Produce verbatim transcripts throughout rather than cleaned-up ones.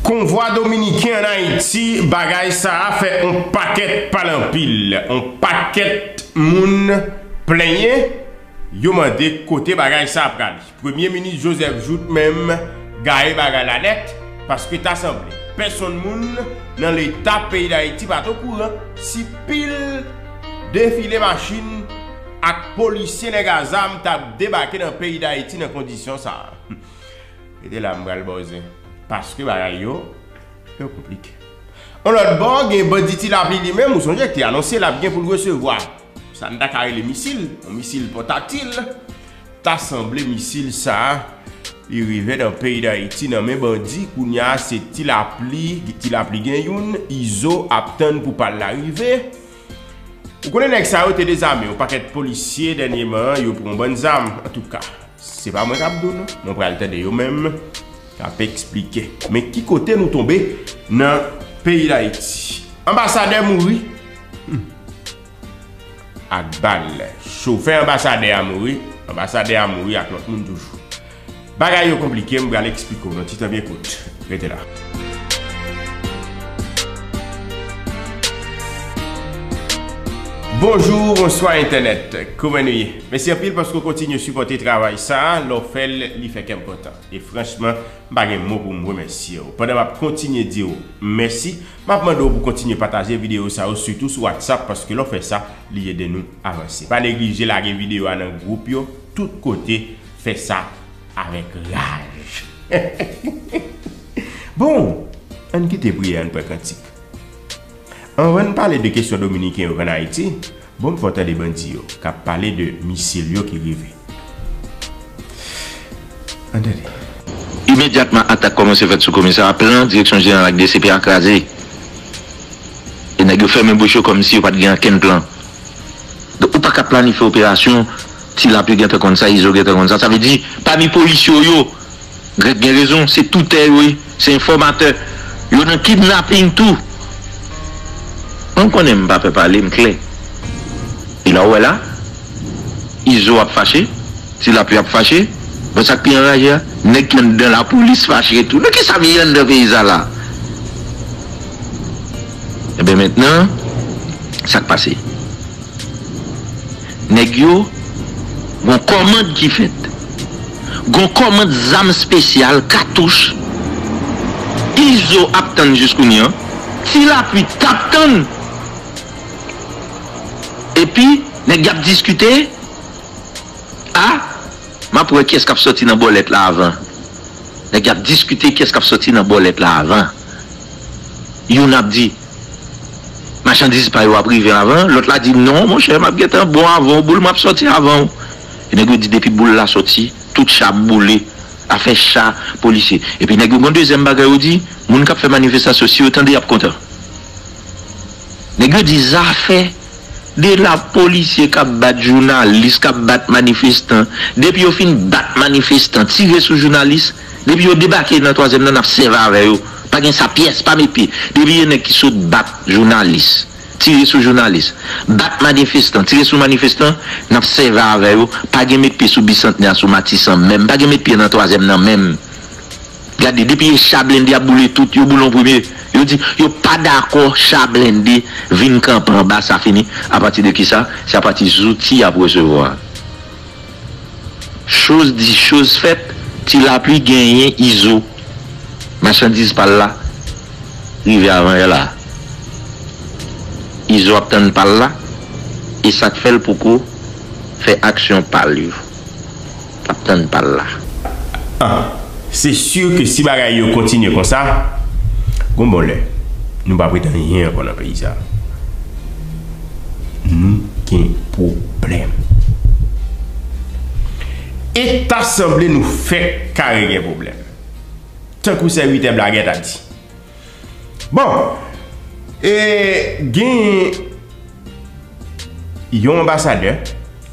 Konvwa dominiken ann Ayiti, bagay sa a fè on pakèt pale anpil, on pakèt moun plenyen, yo mande kote bagay sa a prale. Premye minis Joseph Jouthe menm gaye bagay la nèt, paske ta sanble pèsonn moun nan leta peyi Dayiti pa t okouran si pil defile machin ak polisye nèg a zam t ap debake nan peyi Dayiti nan kondisyon sa a. Rete la, m pral ba w zen. Paske bagay yo, yo konplike. On lòt bò, gen bandi Ti Lapli li menm, ou sonje k te anonse l ap gen pou l resevwa sa n ta ka rele misil, yon misil pòtatil, ta sanble misil sa a, li rive nan peyi Dayiti nan men bandi, kounye a se Ti Lapli, Ti Lapli gen youn, Izo ap tann pou pa l la rive. Ou konnen nèg sa yo te dezame yon pakèt polisye dènyeman, yo pran yon bann zam, antouka. Se pa mwen k ap di w non, mwen pral tande yo menm k ap eksplike. Men ki kote nou tonbe nan peyi Dayiti? Anbasadè mouri, hmm, ak bal. Chofè anbasadè a mouri, anbasadè a mouri ak lòt moun toujou. Bagay yo konplike, m pral eksplike w nan ti tan byen kout. Rete la. Bonjou, bonswa entènèt. Kòman nou ye? Mèsi anpil paske w kontinye sipòte travay sa a. Lè w fè l, li fè kè m kontan. E franchman, m pa gen mo pou m remèsye w. Pandan m ap kontinye di w mèsi, m ap mande w pou kontinye pataje videyo sa yo, sitou sou WhatsApp, paske lè w fè sa, li ede nou avanse. Pa neglije lage videyo a nan gwoup yo, tout kote, fè sa avèk raj. Bon, ann kite priyè, ann pran kantik. Anvan n pale de kesyon dominiken yo k ann Ayiti, bon, m fè w tande bandi yo k ap pale de misil yo ki rive. Ann tande. Imedyatman atak kòmanse fèt sou komisarya, plan Direksyon Jeneral ak D C P a kraze. E nèg yo fèmen bouch yo kòmsi yo pa t gen okenn plan. Donk, ou pa ka planifye operasyon, Ti Lapli gentan konn sa, Izo gentan konn sa. Sa vle di, pami polisye w yo, Grèk gen rezon, se toutè yo ye, se enfòmatè. Yo nan kidnaping tou. Mwen konnen m pa pè pale, m klè. E la w wè la, Izo ap fache, Ti Lapli ap fache. Bon, sa k pi anraje a, nèg ki anndan lapolis fache tou. Nan kisa m ye anndan peyi sa la? Ebyen, mentnan, sa k pase? Nèg yo, gon kòmand ki fèt. Gon kòmand zam espesyal, katouch. Izo ap tann jis kounye a. Ti Lapli t ap tann. Epi, nèg y ap diskite. A, m ap wè kiyès k ap sòti nan bòlèt la avan. Nèg y ap diskite kiyès k ap sòti nan bòlèt la avan. Youn ap di, machandiz pa yo ap rive avan. Lòt la di, non, monchè, m ap gentan bon avan w, boul, m ap sòti avan w. E nèg yo di, depi boul la sòti, tout cha ap boule. Afè cha, polisye. Epi nèg yo gon dezyèm bagay yo di, moun k ap fè manifestasyon, si yo tande, y ap kontan. Nèg yo di zafè de la polisye k ap bat jounalis, k ap bat manifestan. Depi yo fin bat manifestan, tire sou jounalis, depi yo debake nan twazyèm nan, n ap sèvi avè yo. Pa gen sa pyès, pa met pye. Depi gen nèg ki sot bat jounalis, tire sou jounalis, bat manifestan, tire sou manifestan, n ap sèvi avè yo. Pa gen met pye sou Bisantnè a, sou Matisan menm. Pa gen met pye nan twazyèm nan menm. Gade, depi e cha blende ap boule tout, yo boule an premye. Yo di, yo pa dakò cha blende vin kanpe anba, sa fini. Apati de kisa? Se apati zouti y ap resevwa. Choz di, choz fèt, Ti Lapli genyen Izo. Machandiz pa l la, rive avan yè la. Izo ap tann pa l la, e sa k fè l poko fè aksyon pa l yo. L ap tann pa l la. Ah, se si ke si bagay yo kontinye konsa, gon bon lè, nou p ap ret anyen ankò nan peyi sa. Nou gen pwoblèm. E ta sanble nou fèk kare gen pwoblèm. Tankou sèvitè blagè ta di. Bon, e gen yon anbasadè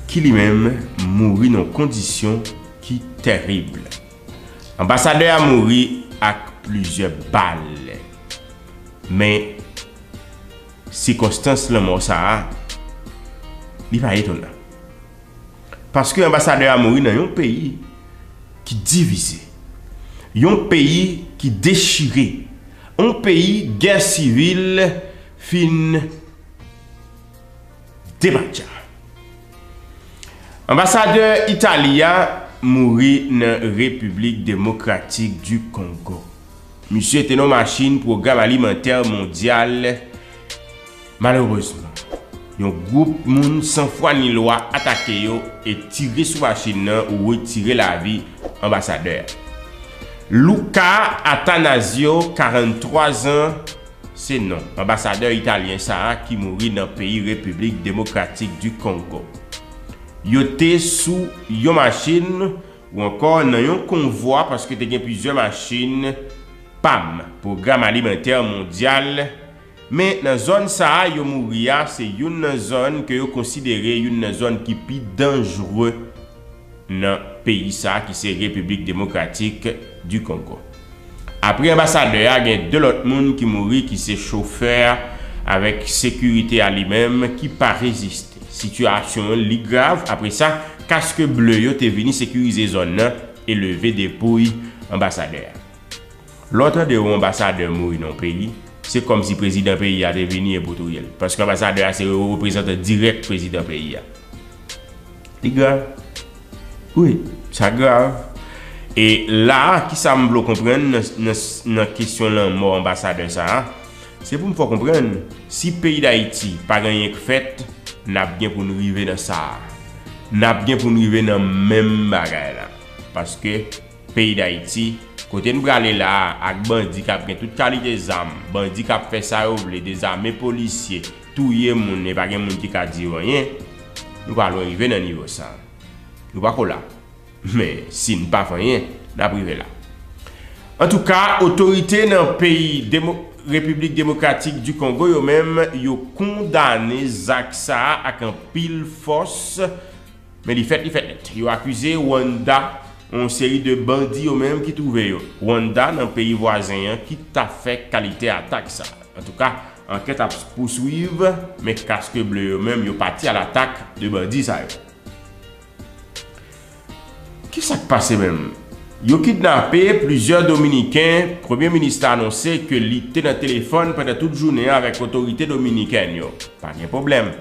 ki li menm mouri nan kondisyon ki tèrib. Anbasadè a mouri ak plizyè bal. Men, sikonstans lanmò sa a, li pa etonan. Paske anbasadè a mouri nan yon peyi ki divize, yon peyi ki dechire, On peyi gè sivil fin depatcha. Anbasadè Itali a mouri nan Repiblik Demokratik di Kongo. Misye te nan machin Pwogram Alimantè Mondyal. Malerezman, yon gwoup moun san fwa ni lwa atake yo e tire sou machin nan ou retire lavi anbasadè a. Luca Attanasio, karanntrwa zan, se non anbasadè italyen sa a ki mouri nan peyi Repiblik Demokratik di Kongo. Yo te sou yon machin ou ankò nan yon konvwa, paske te gen plizyè machin pam, Pwogram Alimantè Mondyal, men nan zòn sa a yo mouri a, se youn nan zòn ke yo konsidere youn nan zòn ki pi danjre nan peyi sa a, ki se Repiblik Demokratik di Kongo. Apre anbasadè a, gen de lòt moun ki mouri, ki se chofè a avèk sekirite a li menm ki pa reziste. Sitiyasyon an li grav. Apre sa, kask ble yo te vini sekirize zòn nan e leve depouy anbasadè a. Lè w tande yon anbasadè mouri nan yon peyi, se kòmsi prezidan peyi a te vini e pou touye l. Paske anbasadè a se reprezantan dirèk prezidan peyi a. Li grav. Wi, sa grav. E la a, kisa m vle w konprann nan, nan, nan kesyon lanmò anbasadè sa a? Se pou m fè w konprann, si peyi Dayiti pa gen anyen k fèt, n ap gen pou n rive nan sa a. N ap gen pou n rive nan menm bagay la. Paske peyi Dayiti, kote n prale la a, ak bandi k ap gen tout kalite zam, bandi k ap fè sa yo vle, dezame polisye, touye moun, e pa gen moun ki ka di yo anyen, nou pa lwen rive nan nivo sa a. Nou pako la. Men, si n pa fè anyen, n ap rive la. Antouka, otorite nan peyi demo-, Repiblik Demokratik di Kongo yo menm, yo kondane zak sa a ak anpil fòs. Men li fèt, li fèt nèt. Yo akize Rwanda, yon seri de bandi yo menm ki twouve yo Rwanda, nan peyi vwazen an, ki ta fè kalite atak sa a. Antouka, ankèt ap pouswiv, men kask ble yo menm, yo pati alatak de bandi sa yo. Kisa k pase menm? Yo kidnape plizyè Dominiken. Premye minis la anonse ke li te nan telefòn pandan tout jounen an avèk otorite dominikèn yo. Pa gen pwoblèm.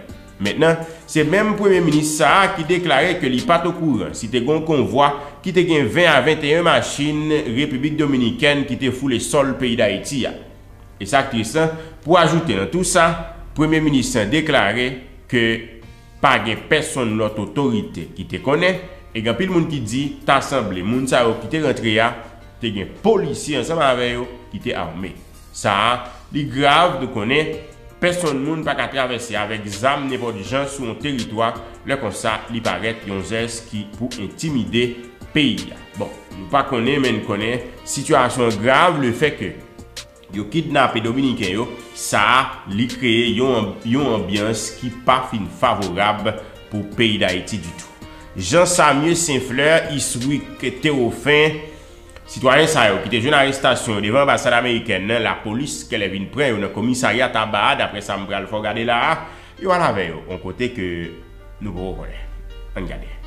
Mentnan, se menm premye minis sa a ki deklare ke li pa t okouran si te gen yon konvwa ki te gen ven a venteyen machin Repiblik Dominikèn ki te foule sòl peyi Dayiti a. E sa k tris lan, pou ajoute nan tou sa, premye minis lan deklare ke pa gen pèsonn lòt otorite ki te konnen, e gen anpil moun ki di ta sanble moun sa yo ki te rantre a, te gen polisye ansanm avè yo ki te ame. Sa a, li grav, nou konnen, pèsonn moun pa ka travèse avèk zam nenpòt jan sou yon teritwa, lè konsa li parèt yon jès ki pou entimide peyi a. Bon, nou pa konnen, men n konnen sitiyasyon an grav, lefètke yo kidnape Dominiken yo, sa a, li kreye yon, yon anbyans ki pa fin favorab pou peyi Dayiti ditou. Jean Samie Saint Fleur, Iswick Théophin, sitwayen sa yo ki te jwenn arestasyon yo devan anbasad amerikèn nan, lapolis genlè vin pran yo nan komisarya Taba a, daprè sa m pral fè w gade la a, yo al avè yo yon kote ke nou poko konnen. Ann gade.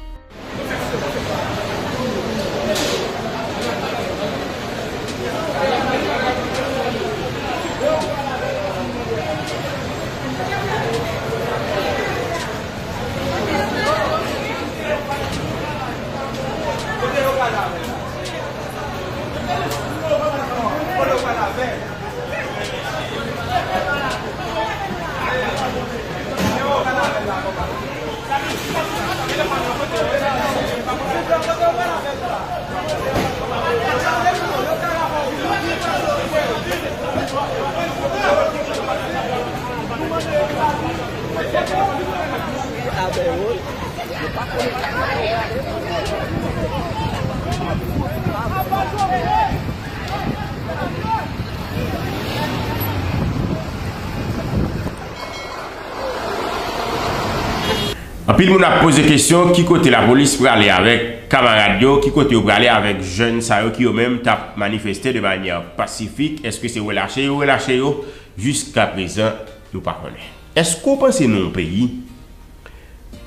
Anpil moun ap poze kesyon, ki kote lapolis prale avèk kamarad yo, ki kote yo prale avèk jèn sa yo ki yo menm t ap manifeste de manyè pasifik? Èske se relache yo relache yo? Jiskaprezan, nou pa konnen. Èske w panse nan yon peyi,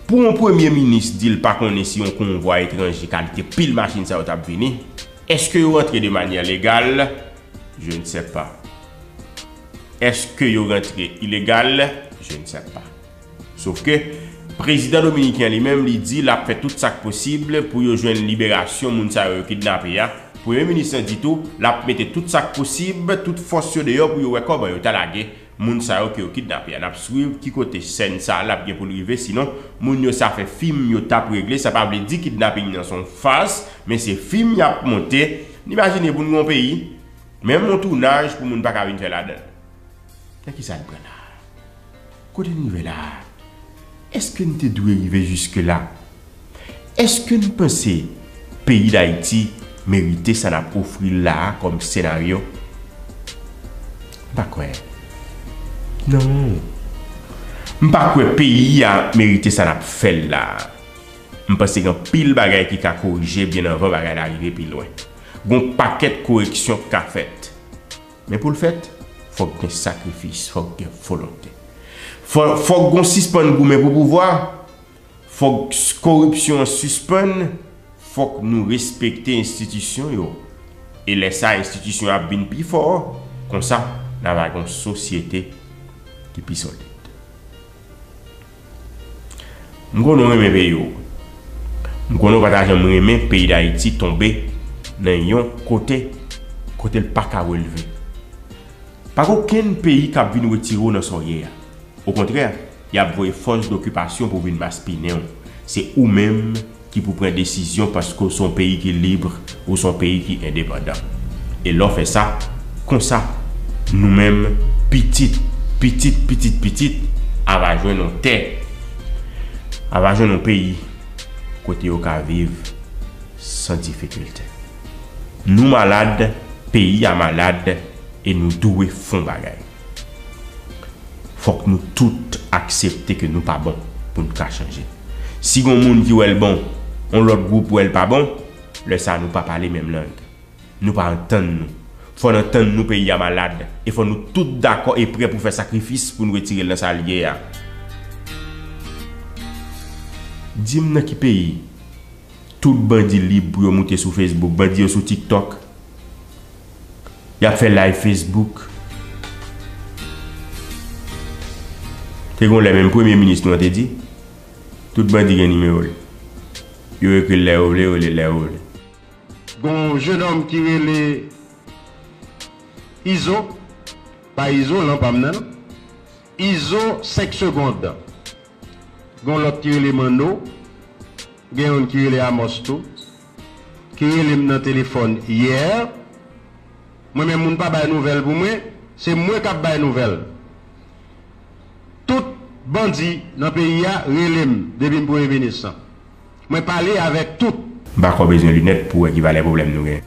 pou yon premye minis di l pa konnen si yon konvwa etranje kalite pil machin sa yo t ap vini, èske yo rantre de manyè legal? Je ne sais pas. Èske yo rantre ilegal? Je ne sais pas. Sof ke prezidan dominiken an li menm, li di l ap fè tout sa k posib pou yo jwenn liberasyon moun sa yo yo kidnape a. Premye minis lan di tou, l ap mete tout sa k posib, tout fòs yo deyò pou yo wè kòman yo ta lage moun sa yo ke yo kidnape a. N ap swiv ki kote sèn sa a l ap gen pou l rive, sinon moun yo sa fè fim yo t ap regle. Sa pa vle di kidnaping nan se yon fas, men se fim y ap monte. N imajine pou n gen yon peyi, menm yon tounaj pou moun pa ka vin fè ladan l. Nan ki sa n pran la a? Kote n rive la a? Èske n te dwe rive jiske la? Èske n panse peyi Dayiti merite sa n ap ofri l la a kòm senaryo? M pa kwè. Non. M pa kwè peyi a merite sa n ap fè l la a. M panse gen anpil bagay ki ka korije byen anvan bagay la rive pi lwen. Gon pakèt koreksyon k ka fèt. Men pou l fèt, fòk gen sakrifis, fòk gen volonte. Fò, fòk gon sispann goumen pou pouvwa, fòk s-, koripsyon an sispann, fòk nou respekte enstitisyon yo. E lè sa, enstitisyon yo ap vin pi fò, konsa, n a va gen yon sosyete ki pi solid. M konnen w renmen peyi w. M konnen w pa ta janm renmen peyi Dayiti tonbe nan yon kote, kote l pa ka releve. Pa gen okenn peyi k ap vin retire w nan sa w ye a. Okontrè, y ap voye fòs dokipasyon pou vin maspinen w. Se ou menm ki pou pran desizyon paske w se yon peyi ki lib, ou se yon peyi ki endepandan. E lè w fè sa, konsa, nou menm, pitit, pitit, pitit, pitit, a va jwenn yon tè, a va jwenn yon peyi kote yo ka viv san difikilte. Nou malad, peyi a malad, e nou dwe fè yon bagay. Fòk nou tout aksepte ke nou pa bon pou n ka chanje. Si gon moun ki wè l bon, yon lòt gwoup wè l pa bon, lè sa a nou pa pale menm lang. Nou pa antann nou. Fò n antann nou, peyi a malad. E fò nou tout dakò e prè pou fè sakrifis pou n retire l nan sa l ye a. Di m nan ki peyi tout bandi lib pou yo moute sou Facebook, bandi yo sou TikTok, y ap fè live Facebook. Te gon lè menm premye minis nou an te di, tout bandi gen nimewo l. Yo ekri l lè yo vle, yo rele l lè yo vle. Gon yon jenòm ki rele Izo, pa Izo, lan pa m nan, non. Izo senk segond. Gon lòt ki rele Manno, gen youn ki rele Amos tou, ki rele m nan telefòn yè. Mwen menm, moun pa bay nouvèl pou mwen, se mwen k ap bay nouvèl. Tout bandi nan peyi a rele m depi m premye minis lan. Mwen pale avèk tout. M pa kwè w bezwen linèt pou w wè ki valè pwoblèm nou gen.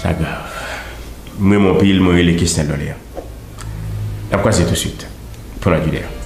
Sa grav. M renmen w anpil, mwen rele Kesnel Lòlè. N ap kwaze tousuit. Pran lòt videyo.